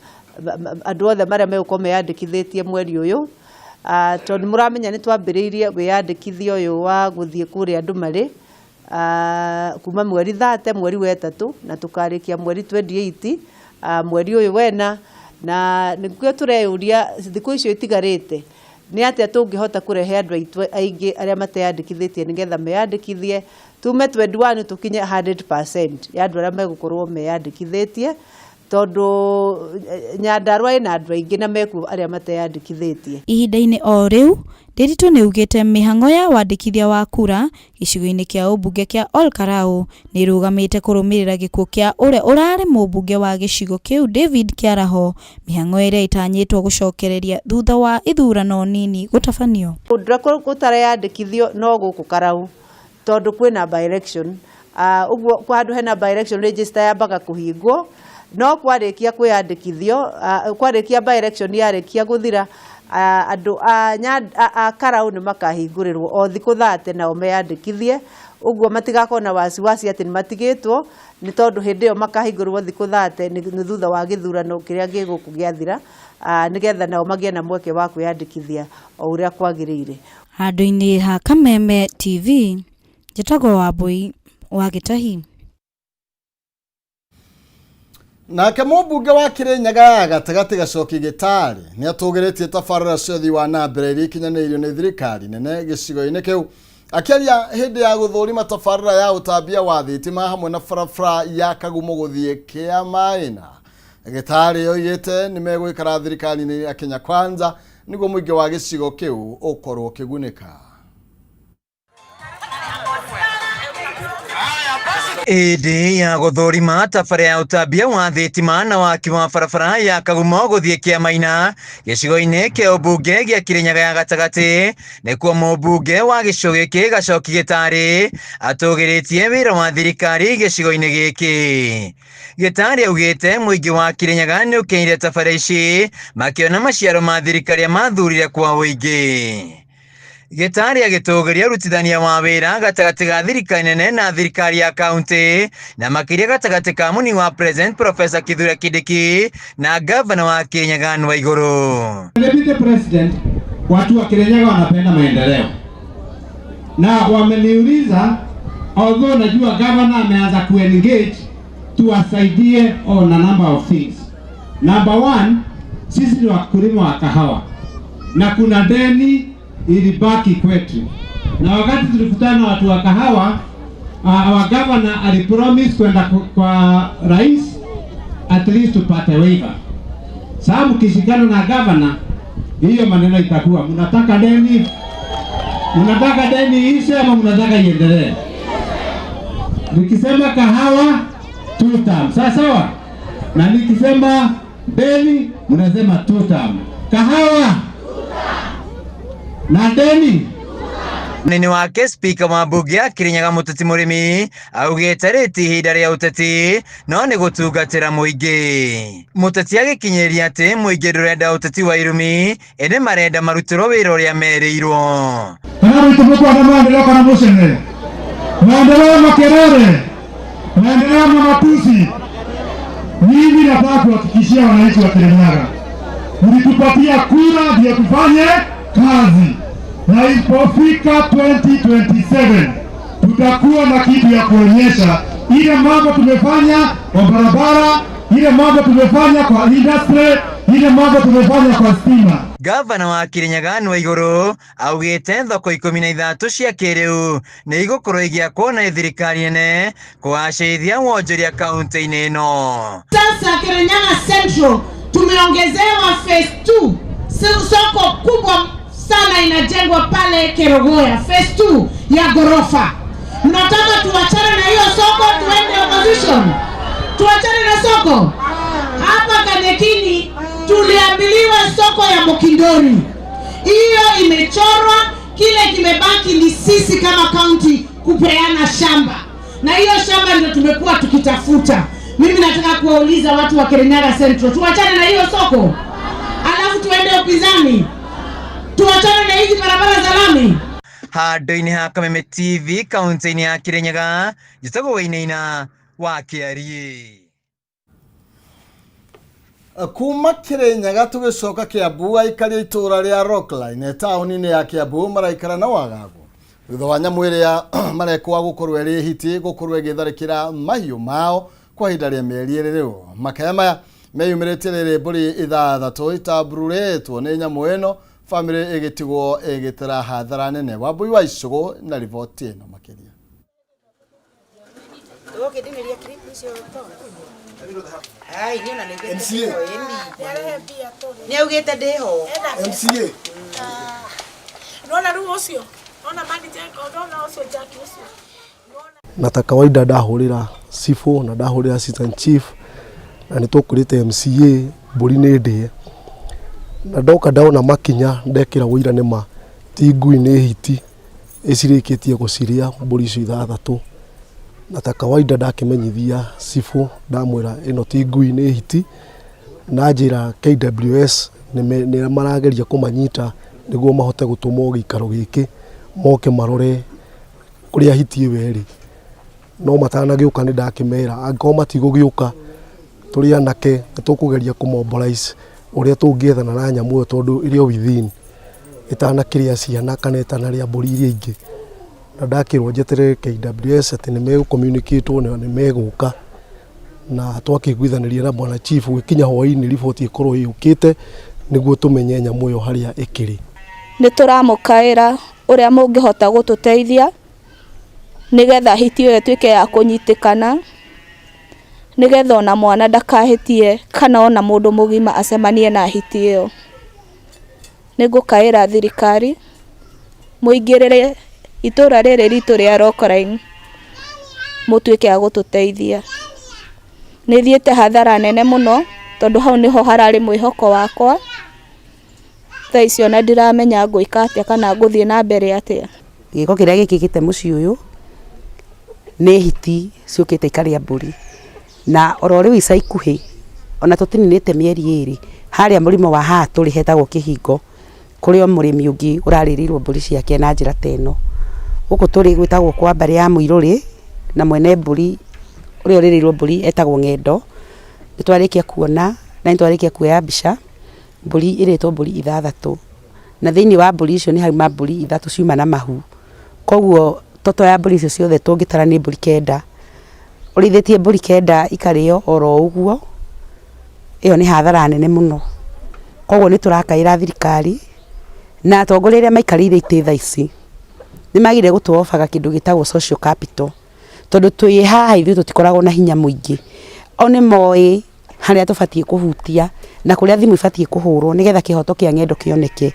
andũ othe marĩa megũkorwo meyandĩkithĩtie mweri ũyũ. Tondũ mũramenya nĩ twambĩrĩirie wĩyandĩkithia ũyũ wa gũthiĩ kũrĩa andũ marĩ kuma mweri 30 mweri wa ĩtatũ na tũkarĩkia mweri 28 mweri ũyũ wena, na nĩkĩo tũreyũria thikũ icio itigarĩte nĩ atĩa tũngĩhota kũrehe andũ aitũ aingĩ arĩa mateyandĩkithĩtie nĩgetha meyandĩkithie tume 21 tũkinye 100% ya andũ arĩa megũkorwo meyandĩkithĩtie. Tondũ Nyandarua ĩna andũ aingĩ na mekuo arĩa mateyandĩkithĩtie. Ihinda-inĩ o rĩu, Ndiritu nĩaugĩte mĩhang'o ya wandĩkithia wa kura gĩcigo-inĩ kĩa ũmbunge kĩa Ol Kalou nĩĩrũgamĩte kũrũmĩrĩra gĩkuũ kĩa ũrĩa ũrarĩ mũmbunge wa gĩcigo kĩu David Kĩaraho, mĩhang'o ĩrĩa ĩtanyĩtwo gũcokereria thutha wa ithurano nini gũtabanio. Kũndũ kũrĩa gũtareyandĩkithio no gũkũ Karau tondũ kwĩna by election. Ũguo handũ hena by election register yambaga kũhingwo, no kwarĩkia kwĩyandĩkithio, kwarĩkia by election yarĩkia gũthira, andũ a Karau nĩ makahingũrĩrwo o thikũ 30 nao meyandĩkithie, ũguo matigakorwo na wasiwasi atĩ nĩ matigĩtwo, nĩ tondũ hĩndĩ ĩyo makahingũrĩrwo thikũ 30 nĩ thutha wa gĩthurano kĩrĩa gĩ gũkũ gĩathira, nĩgetha nao magĩe na mweke wa kwĩyandĩkithia o ũrĩa kwagĩrĩire. Handũ-inĩ ha Kameme TV, njĩtagwo Wambui wa Gĩtahi. Nake mũmbunge wa Kĩrĩnyaga ya gatagatĩ Gacoki Gĩtarĩ nĩ atũgĩrĩtie tabarĩra cia ũthii wa na mbere iria ikinyanĩirio nĩ thirikari nene gĩcigo-inĩ kĩu, akĩaria hĩndĩ ya gũthũrima tabarĩra ya ũtambia wa thitima hamwe na barabara ya Kagumo gũthiĩ Kĩamaĩna. Gĩtarĩ oigĩte nĩ megũikara thirikari-inĩ ya Kenya Kwanza nĩguo mũingĩ wa gĩcigo kĩu ũkorwo ũkĩgunĩka. Ĩndĩ ya gũthũrima tabarĩra ya ũtambia wa thitima na waki wa barabara ya Kagumo gũthiĩ Kĩamaina gĩcigo-inĩ kĩa ũmbunge gĩa Kĩrĩnyaga ya gatagatĩ, nĩkuo mũmbunge wa gĩcigo gĩkĩ Gacoki Gĩtarĩ atũgĩrĩtie wĩra wa thirikari gĩcigo-inĩ gĩkĩ. Gĩtarĩ augĩte mũingĩ wa Kĩrĩnyaga nĩ ũkenire tabarĩra ici makĩona maciaro ma thirikari mathurire kwa ũingĩ. Gĩtarĩ agĩtũgĩria ũrutithania wa wĩra gatagatĩ ga thirikari nene na thirikari ya kaunti, na makĩria gatagatĩ ka mũnini wa President Professor Kithure Kindiki na gavana wa Kirinyaga Anne Waiguru. Deputy President, watu wa Kirinyaga wanapenda maendeleo na wameniuliza, although najua governor ameanza kuengage, tuwasaidie on a number of things. Number one, sisi ni wakulima wa kahawa na kuna deni ilibaki kwetu, na wakati tulikutana na watu wa kahawa, our governor alipromise kwenda kwa rais at least tupate waiver. Sasa mkishikana na governor, hiyo maneno itakuwa mnataka deni, mnataka deni ishe ama mnataka iendelee? Nikisema kahawa two term, sawa sawa, na nikisema deni mnasema two term. Kahawa na deni. Munene wake spika wa mbunge ya Kirinyaga Mũteti Mũrĩmi augĩte rĩ ti ihinda rĩa ũteti no nĩ gũtungatĩra mũingĩ. Mũteti agĩkinyĩria atĩ mũingĩ ndũrenda ũteti wa irumi ĩndĩ marenda marutĩrwo wĩra ũrĩa merĩirwo. Kana witũ mũkwenda maendeleo kana mũcene, maendeleo makelele, maendeleo na matusi. Mimi nataka kuhakikishia wananchi wa Kirinyaga, mlitupatia kura ndio tufanye kazi, na ilipofika 2027 tutakuwa na kitu ya kuonyesha ile mambo tumefanya kwa barabara, ile mambo tumefanya kwa industry, ile mambo tumefanya kwa stima. Gavana wa Kirinyaga Anne Waiguru augĩte thoko 13 cia kĩrĩu nĩ igũkorwo igĩakwo na thirikari nene kũgacĩrithia wonjoria kaunti-inĩ ĩno. Sasa Kirinyaga Central tumeongezewa phase 2, soko kubwa sana inajengwa pale Kerogoya, phase 2 ya ghorofa. Mnataka tuachane na hiyo soko tuende opposition? Tuachane na soko? Hapa Kanyekini tuliambiliwa soko ya Mokindori hiyo imechorwa, kile kimebaki ni sisi kama county kupeana shamba, na hiyo shamba ndio tumekuwa tukitafuta. Mimi nataka kuwauliza watu wa Kirinyaga Central, tuachane na hiyo soko alafu tuende upinzani? Tuachane na hizi barabara za lami? Handũ-inĩ ha Kameme TV kaunti-inĩ ya Kirinyaga, njĩtagwo Wainaina wa Kĩariĩ. Kuma Kirinyaga tũgĩcoka Kiambu, aikari a itũũra rĩa Rockline taũni-inĩ ya Kiambu maraikara na wagagu thutha wa nyamũ ĩrĩa marekwa gũkorwo ĩrĩ hiti gũkorwo ĩgĩtharĩkĩra mahiũ mao kwa ihinda rĩa mĩeri ĩrĩ rĩu. Makaya maya meyumĩrĩtie rĩrĩ mbũri ithathatũ itambururĩtwo nĩ nyamũ ĩno, bamĩrĩ ĩgĩtigwo ĩgĩtara hathara nene. Wambui wa Icũgũ na riboti ĩno makĩria. Ai, niĩ ona nĩaugĩte MCA. ndĩho, ĩni. Nĩaugĩte ndĩho. MCA. Nona rĩu ũcio nona manager nona ũcio Jack ũcio. Na ta kawaida ndahũrĩra cibũ na ndahũrĩra assistant chief na nĩ tũkwĩrĩte MCA mbũri nĩ ndĩe na ndoka ndona makinya ndekĩra ũira nĩ ma ti ngui nĩ hiti ĩcirĩkĩtie gũcirĩa mbũri icio ithathatũ. Na ta kawaida ndakĩmenyithia cibũ ndamwĩra ĩno ti ngui nĩ hiti, na njĩra KWS nĩ marageria kũmanyita nĩguo mahote gũtũmwo gĩikaro gĩkĩ moke marore kũrĩa hiti ĩyo ĩrĩ. No matanagĩũka nĩ ndakĩmera angĩkorwo matigũgĩũka tũrĩ anake nĩ tũkũgeria kũ mobilize ũrĩa tũngĩethana na nyamũ ĩyo tondũ ĩrĩ o within ĩtanakĩrĩa ciana kana ĩtanarĩa mbũri iria ingĩ. Na ndakĩrwo njeterere KWS atĩ nĩ megũ communicate na nĩ megũka, na twakĩiguithanĩria na bwana chief gũgĩkinya hwainĩ riboti ĩkorwo yũkĩte nĩguo tũmenye nyamũ ĩyo harĩa ĩkĩrĩ. Nĩ tũramũkaĩra ũrĩa mũngĩhota gũtũteithia nĩgetha hiti ĩyo ĩtuĩke ya kũnyitĩkana, nĩgetha ona mwana ndakahĩtie kana ona mũndũ mũgima acemanie na hiti ĩyo. Nĩ ngũkaĩra thirikari mũingĩrĩre itũra rĩrĩ ritũ rĩa Rockline mũtuĩke a gũtũteithia. Nĩ thiĩte hathara nene mũno tondũ hau nĩho hararĩ mwĩhoko wakwa. Thaa ici ona ndiramenya ngwĩka atĩa kana ngũthiĩ na mbere atĩa. Gĩko kĩrĩa gĩkĩkĩte mũciĩ ũyũ nĩ hiti ciũkĩte ikarĩa mbũri, na oro rĩu ica ikuhĩ ona tũtininĩte mĩeri ĩrĩ harĩa mũrĩmo wa haha tũrĩ hetagwo Kĩhingo, kũrĩ o mũrĩmi ũngĩ ũrarĩrĩirwo mbũri ciake na njĩra ta ĩno. Gũkũ tũrĩ gwĩtagwo kwa mbarĩ ya Mũirũrĩ, na mwene mbũri ũrĩa ũrĩrĩirwo mbũri etagwo Ng'endo. Nĩ twarĩkia kuona na nĩ twarĩkia kuoya mbica mbũri ĩrĩtwo mbũri ithathatũ, na thĩinĩ wa mbũri icio nĩ hauma mbũri ithatũ ciuma na mahu. Koguo total ya mbũri icio ciothe tũngĩtara nĩ mbũri kenda. Ũrĩithĩtie mbũri kenda ikarĩo oro ũguo, ĩyo nĩ hathara nene mũno. Koguo nĩ tũrakaĩra thirikari na atongoria arĩa maikarĩire itĩ thaa ici nĩ magĩrĩire gũtũ offer kĩndũ gĩtagwo social capital, tondũ twĩ haha ithuĩ tũtikoragwo na hinya mũingĩ. O nĩ moĩ harĩa tũbatiĩ kũhutia na kũrĩa thimũ ibatiĩ kũhũrwo nĩgetha kĩhoto kĩa Ng'endo kĩoneke.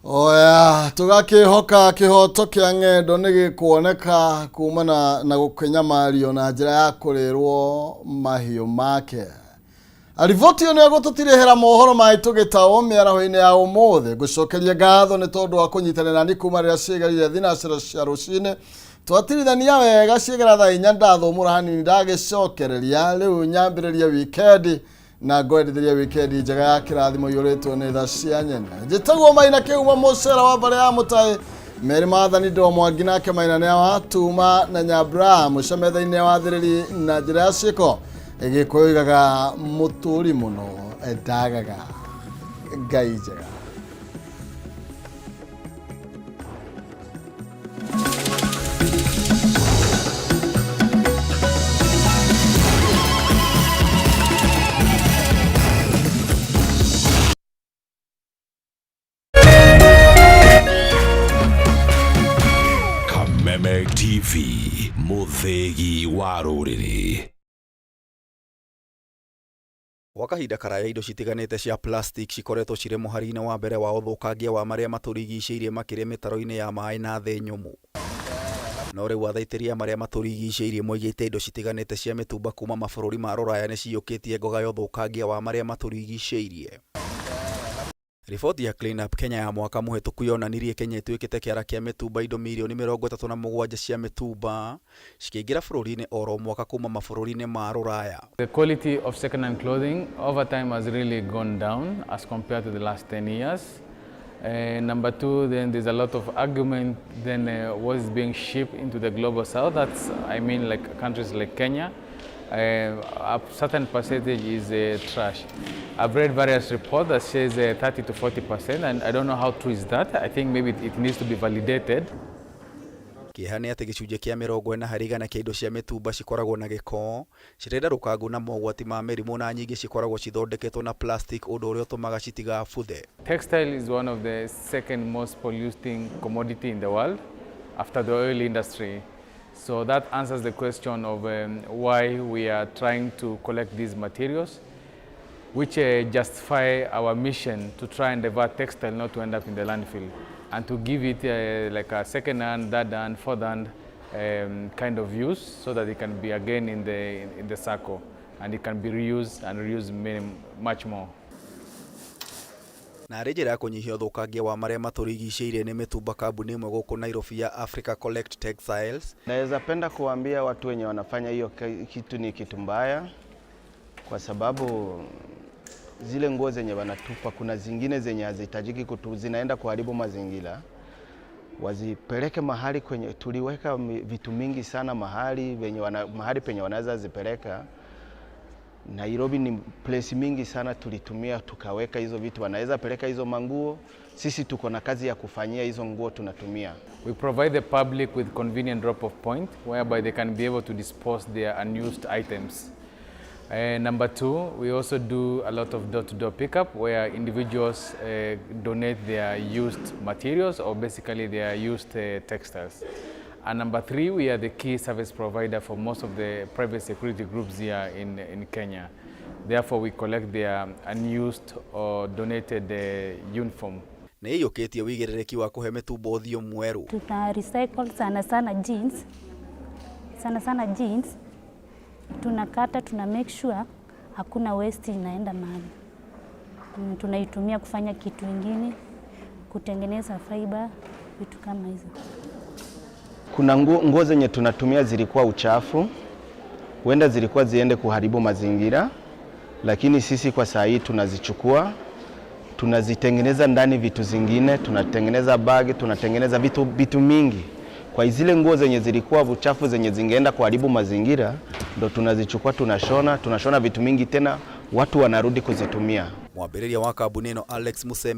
Oya, tũgakĩhoka kĩhoto kĩa Ng'endo nĩ gĩkuoneka kumana na gũkĩnyamario na njĩra ya kũrĩrwo mahiũ make. Riboti ĩyo nĩ ĩgũtũtirĩhĩra mohoro maitũ gĩtaũ mĩaraho-inĩ ya ũmũthĩ. Ngũcokeria ngatho nĩ tondũ wa kũnyitanĩra ni kuma rĩrĩa ciĩgerire thinacera cia rũcinĩ. Twatirithania wega ciĩgera thaa inya ndathũmũra hanini ndagĩcokereria rĩu nyambĩrĩrie wikendi na ngwendithĩria wikendi njega ya kĩrathimo iyũrĩtwo nĩ tha cia nyene. Njĩtagwo Maina Kĩhumo mũcera wa mbarĩ ya Mũtaĩ. Mary Mathani ndo Mwangi nake Maina nĩ watuma na Nyambra mũcemetha-inĩ wa thĩrĩri na njĩra ya ciĩko. Gĩkũyũ igaga mũtũri mũno ndagaga. Ngai njega. Kameme TV, mũthĩgi wa rũrĩrĩ. Gwa kahinda karaya indo citiganĩte cia plastic cikoretwo cirĩ mũhari-inĩ wa mbere wa ũthũkangia wa marĩa matũrigicĩirie makĩria mĩtaro-inĩ ya maĩ na thĩ nyũmũ. No rĩu athaitĩri a marĩa matũrigicĩirie moigĩte indo citiganĩte cia mĩtumba kuma mabũrũri ma rũraya nĩciyũkĩtie ngoga ya ũthũkangia wa marĩa matũrigicĩirie. Riboti ya Clean Up Kenya ya mwaka mũhĩtũku yonanirie Kenya ĩtuĩkĩte kĩara kĩa mĩtumba indo mirioni 37 cia mĩtumba cikĩingĩra bũrũri-inĩ oro mwaka kuma mabũrũri-inĩ ma rũraya. The quality of second-hand clothing over time has really gone down as compared to the last 10 years. Number two, then there's a lot of argument then what is being shipped into the global south. That's, I mean, like countries like Kenya. A certain percentage is trash. I've read various reports that says 30 to 40%, and I don't know how true is that. I think maybe it needs to be validated. Kĩeha nĩ atĩ gĩcunjĩ kĩa 40% kĩa indo cia mĩtumba cikoragwo na gĩko, cirĩ ndarũkangu na mogwati ma mĩrimũ na nyingĩ cikoragwo cithondeketwo na plastic ũndũ ũrĩa ũtũmaga citigabuthe. Textile is one of the second most polluting commodity in the world after the oil industry. So that answers the question of why we are trying to collect these materials, which justify our mission to try and divert textile not to end up in the landfill and to give it like a second hand, third hand, fourth hand kind of use so that it can be again in the circle and it can be reused and reused many, much more. Na arĩ njĩra ya kũnyihia ũthũkangia wa marĩa matũrigicĩirie nĩ mĩtumba kambuni ĩmwe gũkũ Nairobi ya Africa Collect Textiles. Naweza penda kuambia watu wenye wanafanya hiyo kitu ni kitu mbaya, kwa sababu zile nguo zenye wanatupa kuna zingine zenye hazihitajiki kutu, zinaenda kuharibu mazingira. Wazipeleke mahali kwenye tuliweka vitu mingi sana mahali venye mahali penye wanaweza zipeleka. Nairobi ni place mingi sana tulitumia tukaweka hizo vitu, wanaweza peleka hizo manguo. Sisi tuko na kazi ya kufanyia hizo nguo tunatumia. We provide the public with convenient drop-off point whereby they can be able to dispose their unused items. Number two, we also do a lot of door-to-door pickup where individuals donate their used materials or basically their used textiles. And number three, we are the key service provider for most of the private security groups here in Kenya. Therefore, we collect their unused or donated uniform. Nĩ ĩiyũkĩtie wĩigĩrĩrĩki wa kũhe mĩtumba ũthiũ mwerũ. Tuna recycle sana sana jeans, sana sana jeans tunakata, tuna make sure hakuna waste inaenda mahali. Tunaitumia kufanya kitu ingine, kutengeneza fiber, vitu kama hizo. Kuna nguo zenye tunatumia zilikuwa uchafu, huenda zilikuwa ziende kuharibu mazingira, lakini sisi kwa saa hii tunazichukua tunazitengeneza ndani vitu zingine, tunatengeneza bag, tunatengeneza vitu mingi. Kwa zile nguo zenye zilikuwa uchafu zenye zingeenda kuharibu mazingira, ndo tunazichukua tunashona, tunashona vitu mingi tena, watu wanarudi kuzitumia. Mwambĩrĩria wa kambuni ĩno Alex Musemi.